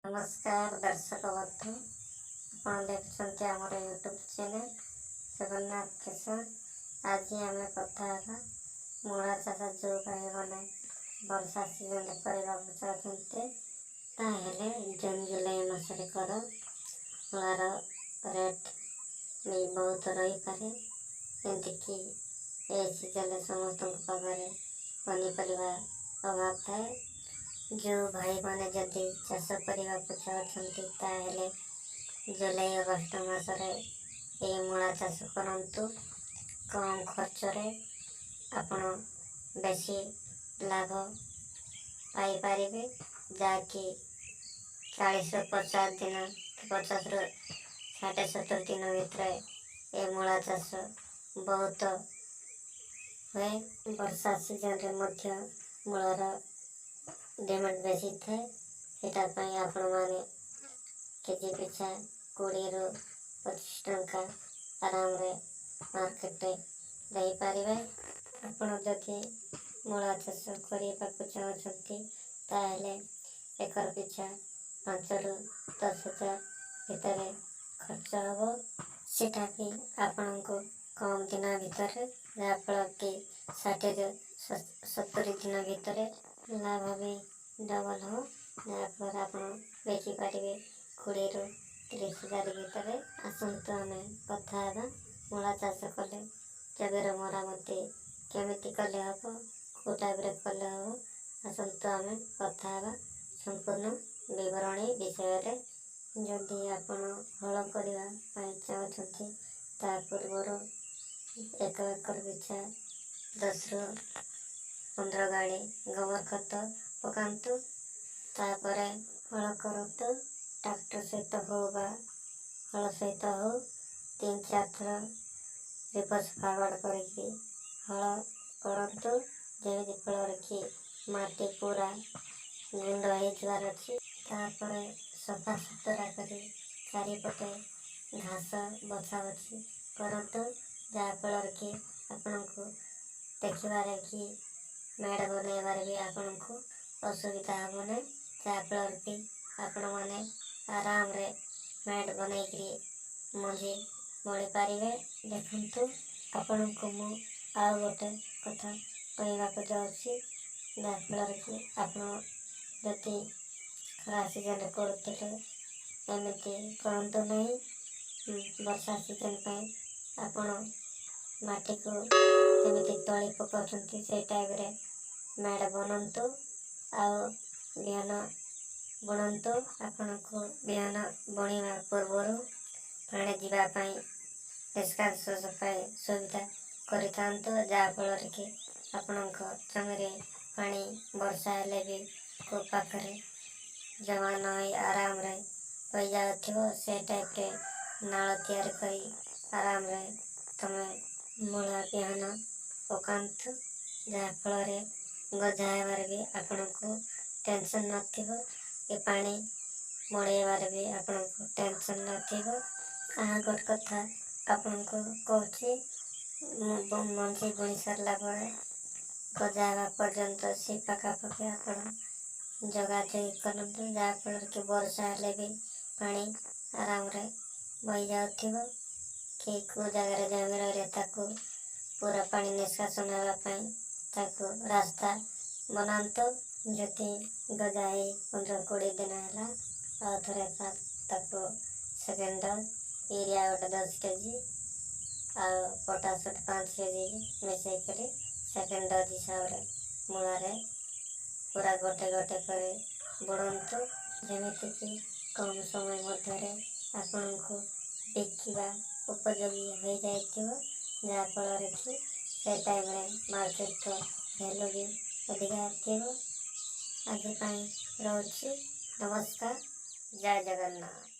ନମସ୍କାର ଦର୍ଶକ ବନ୍ଧୁ, ଆପଣ ଦେଖୁଛନ୍ତି ଆମର ୟୁଟ୍ୟୁବ୍ ଚ୍ୟାନେଲ୍ ଜଗନ୍ନାଥ କିଷାନ। ଆଜି ଆମେ କଥା ହେବା ମୂଳା ଚାଷ। ଯେଉଁ ଭାଇମାନେ ବର୍ଷା ସିଜନରେ କରିବାକୁ ଚାହୁଁଛନ୍ତି, ତାହେଲେ ଜୁନ୍ ଜୁଲାଇ ମାସରେ କର। ମୂଳାର ରେଟ୍ ବି ବହୁତ ରହିପାରେ। ଯେମିତିକି ଏ ସିଜନରେ ସମସ୍ତଙ୍କ ପାଖରେ ପନିପରିବା ଅଭାବ ଥାଏ। ଯେଉଁ ଭାଇମାନେ ଯଦି ଚାଷ କରିବାକୁ ଚାହୁଁଛନ୍ତି, ତାହେଲେ ଜୁଲାଇ ଅଗଷ୍ଟ ମାସରେ ଏହି ମୂଳା ଚାଷ କରନ୍ତୁ। କମ୍ ଖର୍ଚ୍ଚରେ ଆପଣ ବେଶୀ ଲାଭ ପାଇପାରିବେ, ଯାହାକି 40ରୁ 50 ଦିନ, 50ରୁ 60 70 ଦିନ ଭିତରେ ଏ ମୂଳା ଚାଷ ବହୁତ ହୁଏ। ବର୍ଷା ସିଜନରେ ମଧ୍ୟ ମୂଳାର ଡିମାଣ୍ଡ ବେଶୀ ଥାଏ। ସେଇଟା ପାଇଁ ଆପଣମାନେ କେଜି ପିଛା 20ରୁ 25 ଟଙ୍କା ଆରାମରେ ମାର୍କେଟରେ ଦେଇପାରିବେ। ଆପଣ ଯଦି ମୂଳା ଚାଷ କରିବାକୁ ଚାହୁଁଛନ୍ତି, ତାହେଲେ ଏକର ପିଛା 5ରୁ 10 ହଜାର ଭିତରେ ଖର୍ଚ୍ଚ ହେବ। ସେଟା ବି ଆପଣଙ୍କୁ କମ୍ ଦିନ ଭିତରେ, ଯାହାଫଳରେ କି 60ରୁ 70 ଦିନ ଭିତରେ ଲାଭ ବି ଡବଲ୍ ହେବ, ଯାହାଫଳରେ ଆପଣ ବିକିପାରିବେ 20ରୁ 30 ହଜାର ଭିତରେ। ଆସନ୍ତୁ ଆମେ କଥା ହେବା, ମୂଳା ଚାଷ କଲେ ଜମିର ମରାମତି କେମିତି କଲେ ହେବ, କେଉଁ ଟାଇପ୍ରେ କଲେ ହେବ। ଆସନ୍ତୁ ଆମେ କଥା ହେବା ସମ୍ପୂର୍ଣ୍ଣ ବିବରଣୀ ବିଷୟରେ। ଯଦି ଆପଣ ହଳ କରିବା ପାଇଁ ଚାହୁଁଛନ୍ତି, ତା ପୂର୍ବରୁ ଏକ ଏକର ପିଛା 10ରୁ 15 ଗାଡ଼ି ଗୋବର ଖତ ପକାନ୍ତୁ। ତାପରେ ହଳ କରନ୍ତୁ। ଟ୍ରାକ୍ଟର ସହିତ ହଉ ବା ହଳ ସହିତ ହଉ, ତିନି ଚାରି ଥର ରିଭର୍ସ ଫାରୱାର୍ଡ଼ କରିକି ହଳ କରନ୍ତୁ, ଯେମିତି ଫଳରେ କି ମାଟି ପୁରା ଗୁଣ୍ଡ ହେଇଯିବାର ଅଛି। ତାପରେ ସଫା ସୁତୁରା କରି ଚାରିପଟେ ଘାସ ବଛା ବଛି କରନ୍ତୁ, ଯାହାଫଳରେ କି ଆପଣଙ୍କୁ ଦେଖିବାରେ କି ମେଢ଼ ବନେଇବାରେ ବି ଆପଣଙ୍କୁ ଅସୁବିଧା ହେବ ନାହିଁ, ଯାହାଫଳରେ କି ଆପଣମାନେ ଆରାମରେ ମେଢ଼ ବନେଇକିରି ମଞ୍ଜି ବଳିପାରିବେ। ଦେଖନ୍ତୁ, ଆପଣଙ୍କୁ ମୁଁ ଆଉ ଗୋଟେ କଥା କହିବାକୁ ଯାଉଛି, ଯାହାଫଳରେ କି ଆପଣ ଯଦି ଖରା ସିଜନରେ କରୁଥିଲେ, ଏମିତି କରନ୍ତୁ ନାହିଁ। ବର୍ଷା ସିଜନ୍ ପାଇଁ ଆପଣ ମାଟିକୁ ଯେମିତି ତଳି ପକାଉଛନ୍ତି, ସେଇ ଟାଇପ୍ରେ ମେଢ଼ ବନାନ୍ତୁ ଆଉ ବିହନ ବୁଣନ୍ତୁ। ଆପଣଙ୍କୁ ବିହନ ବୁଣିବା ପୂର୍ବରୁ ପାଣି ଯିବା ପାଇଁ ନିଷ୍କାସନ ପାଇଁ ସୁବିଧା କରିଥାନ୍ତୁ, ଯାହାଫଳରେ କି ଆପଣଙ୍କ ଜମିରେ ପାଣି ବର୍ଷା ହେଲେ ବି କେଉଁ ପାଖରେ ଜମା ନ ହୋଇ ଆରାମରେ ହୋଇଯାଉଥିବ। ସେ ଟାଇପ୍ରେ ନାଳ ତିଆରି କରି ଆରାମରେ ତୁମେ ମୂଳା ବିହନ ପକାନ୍ତୁ, ଯାହାଫଳରେ ଗଜା ହେବାରେ ବି ଆପଣଙ୍କୁ ଟେନସନ୍ ନଥିବ କି ପାଣି ମଡ଼େଇବାରେ ବି ଆପଣଙ୍କୁ ଟେନସନ୍ ନଥିବ। ଆଉ ଗୋଟେ କଥା ଆପଣଙ୍କୁ କହୁଛି, ମୁଁ ମଞ୍ଜି ବୁଣି ସାରିଲା ପରେ ଗଜା ହେବା ପର୍ଯ୍ୟନ୍ତ ସେ ପାଖାପାଖି ଆପଣ ଯୋଗାଯୋଗ କରନ୍ତୁ, ଯାହାଫଳରେ କି ବର୍ଷା ହେଲେ ବି ପାଣି ଆରାମରେ ବହିଯାଉଥିବ କି କେଉଁ ଜାଗାରେ ଜମି ରହିଲେ ତାକୁ ପୁରା ପାଣି ନିଷ୍କାସନ ହେବା ପାଇଁ ତାକୁ ରାସ୍ତା ବନାନ୍ତୁ। ଯଦି ଗଜା ହେଇ 15-20 ଦିନ ହେଲା, ଆଉ ଥରେ ତାକୁ ସେକେଣ୍ଡ ଡୋଜ୍ ୟୁରିଆ ଗୋଟେ 10 କେଜି ଆଉ ପଟାସ ଗୋଟେ 5 କେଜି ମିଶାଇକରି ସେକେଣ୍ଡ ଡୋଜ୍ ହିସାବରେ ମୂଳରେ ପୁରା ଗୋଟେ ଗୋଟେ କରି ବୁଣନ୍ତୁ, ଯେମିତିକି କମ୍ ସମୟ ମଧ୍ୟରେ ଆପଣଙ୍କୁ ବିକିବା ଉପଯୋଗୀ ହୋଇଯାଇଥିବ, ଯାହାଫଳରେ କି ସେ ଟାଇମ୍ରେ ମାର୍କେଟର ଭ୍ୟାଲୁ ବି ଅଧିକା ଥିବ। ଆଜି ପାଇଁ ରହୁଛି। ନମସ୍କାର, ଜୟ ଜଗନ୍ନାଥ।